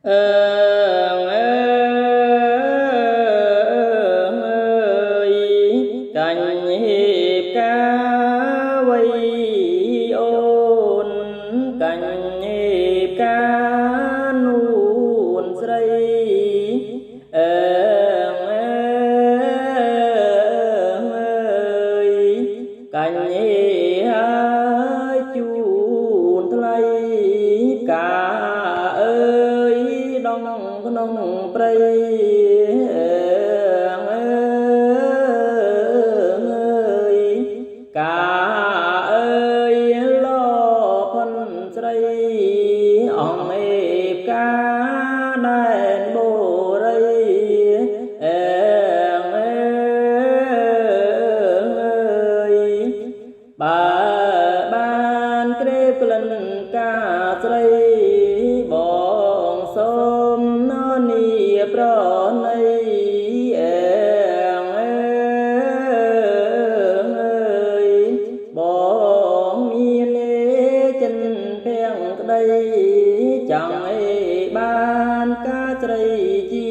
អឺអើយកញ្ញេកាវៃអូនកញ្ញេកានួនស្រីអើអើយកញ្ញេហើយជូនថ្លៃកាអើយដងក្នុងព្រៃអើយកាអើយលោផិនស្រីអង្គឯកាដែនបូរីអើយបើបានក្រេបក្លិនកាស្រីបងសូមននីប្រណីអើយបងមានចិនភាំងក្តីចង់អីបានកាស្រីជា